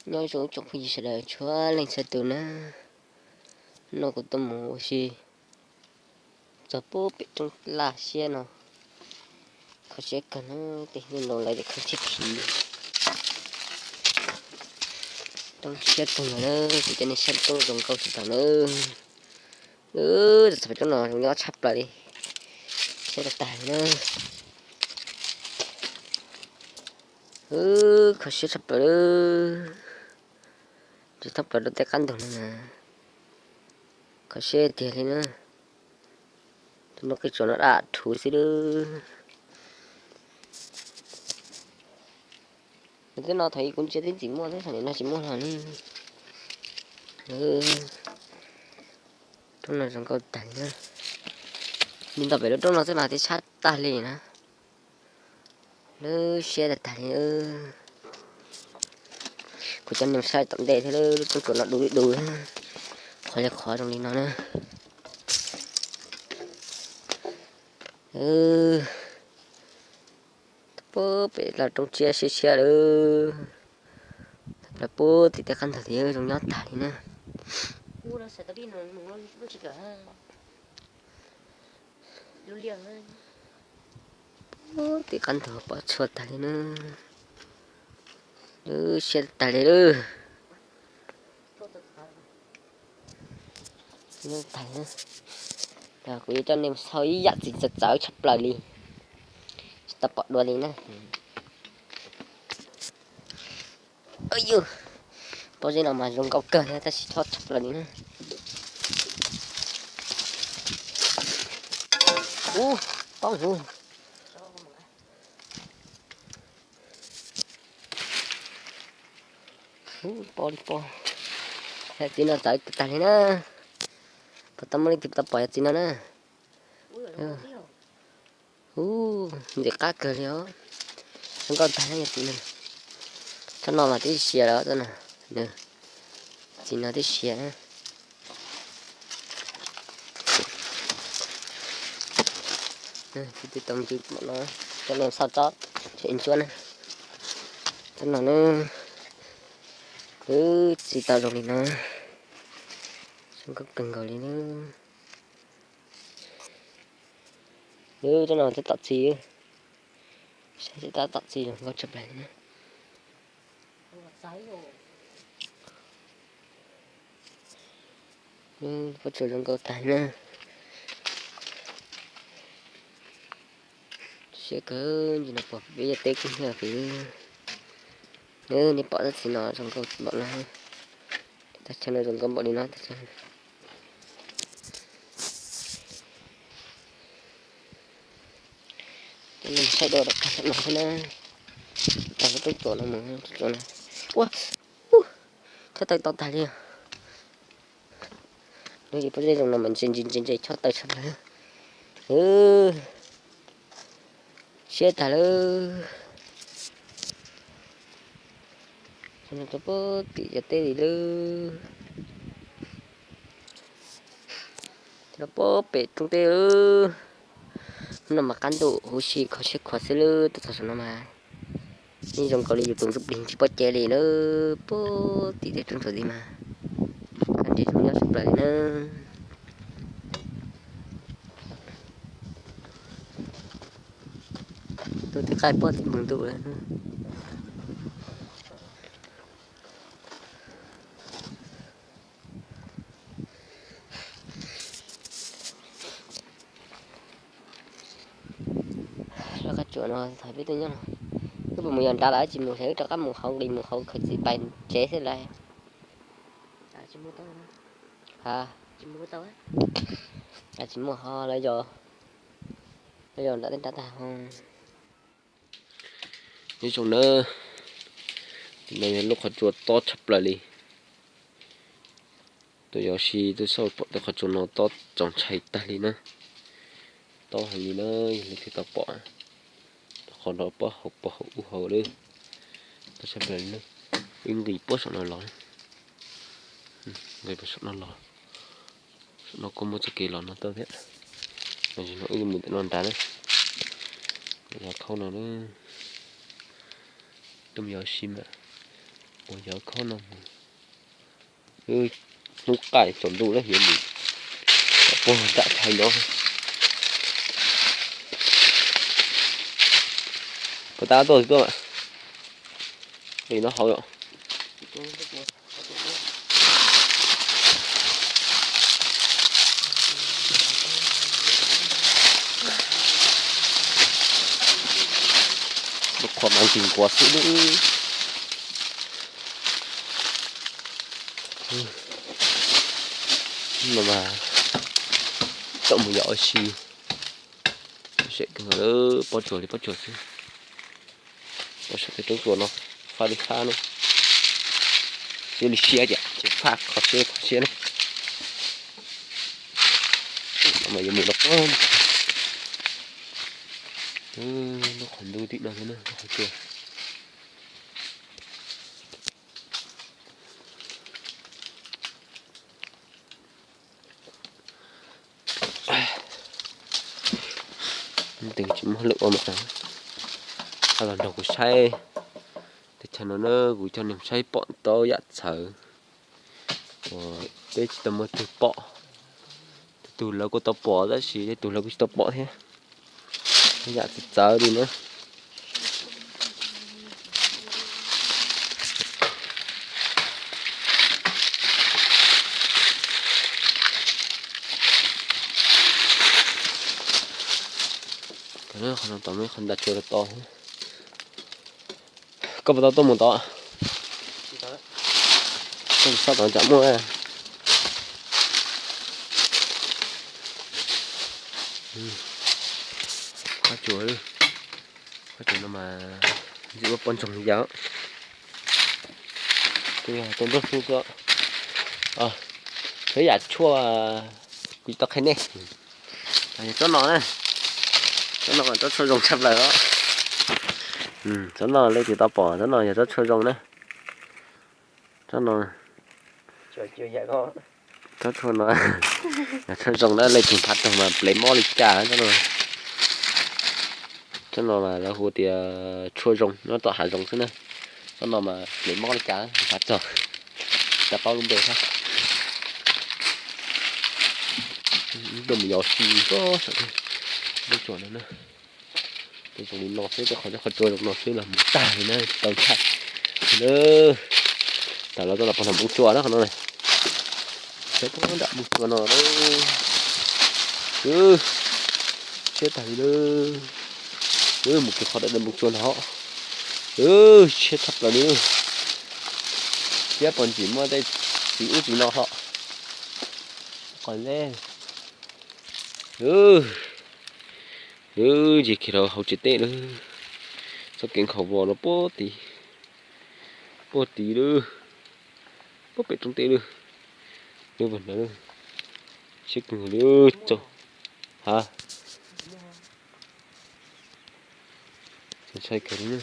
Nyob zoo ib tsoom phooj ywg sawv daws txhua leej txhua tus na. Hnub no kuv tuaj mus ua si txog pem roob laj siab no. Kho siab kawg na, tej hnub no lawv tias kho siab kawg. Roob siab kawg nkaus na, kuv coj nej saib roob zoo nkauj tshaj plaws na. Txog pem roob no zoo nyob tshaj plaws li, siab tag tag li na. Kho siab tshaj plaws li. Tsis thoob plaws rau tej qab ntug no na. Kho siab tiag li na. Tus no qij tsuas no daj rhuv xwb lawm. Nws twb no thaum ub kuv ntsia twb tsis muaj thiab, thaum nim no tsis muaj hlo li. Roob no zoo nkauj tag li na. Li ntawm pem lub roob no xwb mas twb sab tag li na. Lub siab tag tag li. Kuv coj nej saib tom ntej thiab, lub roob tsuas no du li du, qhuav li qhuav zoo li no na. Puag pem los roob siab siab siab lawm. Puag tim tej qab ntug tid zoo nyob tag li na. Puag tim qab ntug pom txhua tag li na. Lub siab tag li lawm. Kuv yuav coj nej mus xauj ib yam txiv txawv txawv tshaj plaws li, tsis tau pom dua li na. Yus, pob zeb no mas zoo nkauj kawg thiab tab sis chob tshaj plaws li na. Ub, poob huv. Ub, poob li poob. Yam txiv no txawv tag li na. Puas tau muaj leej twg tau pom yam txiv no na? Ub, ntxim qab kawg li os. Zoo nkauj tag na yam txiv no. Tsob no mas twb sia lawm, tsob no. Txiv no twb sia. Tsis tau ntsis pom no, coj nej xauj tsob tshem ntsuab na. Tsob no na, twb txi tau zoo li no, zoo nkauj kawg nkaus li na. Tsob no twb tom txi, saib twb tom txi zoo nkauj tshaj plaws li na. Pob tsuas zoo nkauj tag na. Siab kawg, ntsis no pom peb yaj teb kub hnyiab pem. Nej pom tsob txiv no zoo nkauj npaum no, tag chaw no zoo nkauj npaum li no tag chaw. Saib dua rau qab no xwb na. Tag lub roob tsuas no mus roob tsuas no. Ua, chob tawg to tag li. Lub pob zeb zoo no mas ntse ntse ntse ntse chob tawg tshaj plaws. Siab tag lawm. Rau puag tim cov teb li lawm. Rau puag pem roob teb lawm. Hnub no mas qab ntuj huv si kho siab khuav xwb lawm, tuaj txog saum no mas yeej zoo nkaus li yus tus ntsuj plig tsis paub cev li na. Puag tim tej roob tsuas tid mas qab ntuj zoo nyob tshaj plaws li na. Tuaj twb qaij puag tim npoo ntuj lawm. Lub qab tsuas no thaum peb tuaj nyob no, wb puas mus yos nrad lawm tsis mus, wb rov qab mus hauv nqis mus hauv khaws txiv pais tsev xwb lawm. Ha, tsis muaj ho lawv yos, lawv yos nram tej nrad tag ho. Nyob zoo na, no yog lub qhov tsua tob tshaj plaws li. Tuaj yos ua si tuaj xauj pom tej qhov tsua no tob txaus ntshai tag li na. Tob heev li na, yog leej twg tau pom, qhov no puag hauv puag hauv ub hauv lawm. Tob tshaj plaws li na. Wb nqis puag saum no los, nqis puag saum no los. Saum no kuj muaj txoj kev los no tuaj thiab. Tam sim no wb mus ntawm no nrad na, yav khaub no na. Tuaj yos ua si mas Puas yog khob no mus. Hnub qaij tsaus ntuj lawm yuav mus puag nram chaw no. Puas tab tuaj tsis tuaj? Li no hauv yom. Lub qhov mas nkees nkuas xwb lub. No mas tau mus yos ua si. Seb kawg pob tsuas li pob tsuas xwb. Pob saum tej roob tsuas no, faj li faj no. Siab li siab tias tseem faj kho siab kho siab na. No mas yuav mus rau pob, lub qhov ntug tim no thiab na, lub qhov tsua. Leej twg tsis muaj hauj lwm ua mas, ho los nrog kuv saib. Teb chaws no na, kuv coj nej saib pom tau yam txawv uas peb tsis tau muaj tus pom. Tej tug lawv kuj tau pom tab sis tej tug lawv kuj tsis tau pom thiab. Yam txawv txawv li na. Qhov no tau qhov nta tsua to. Koj puas tau tuaj mus tod? Koj sab tod tsam muaj. Qab tsuas, qab tsuas no mas ntxim ua poj ntxoog li cas. Kuv yog tus nrog hnub xwb. Txhua yam tshuaj kuv tsis tau qhia nej. Yog tsob no na, tsob no mas tsob tshuaj zoo tshaj plaws os. Tsob no leej twg tau pom, tsob no yog tsob tshuaj zoo na. Tsob no, tsob tshuaj no, yog tshuaj zoo na, leej twg nphav tag mas plev mob li cas tsob no. Tsob no mas lawv hu tias tshuaj zoo, nyob tom hav zoov xwb na. Tsob no mas plev mob li cas nphav txog, tsis paub lub npe thiab. Tuaj mus yos si rau saum lub tsuas no na. Tej zoo li no xwb, tej qhov, qhov tsua zoo no xwb los mus tag li na, tsis tau ntshai na. Tam los tau los pog nram npoo tsua na qhov no na. Sawv puag nram npoo tsua no. Siab tag li na. Mus kiag qhov ntawm npoo tsua no. Siab tshaj plaws li. Thiab pom ntsis muaj tej txiv ub txiv no hos. Qhov ntawd. Ntsia kiag rau hauv tsev teb lawm. Txoj kev nkhaus vos no puag tid, puag tid lawm, puag pem roob teb lawm. Lub vag ntawd siab kawg li. Txaus, ha, ntshai kawg li.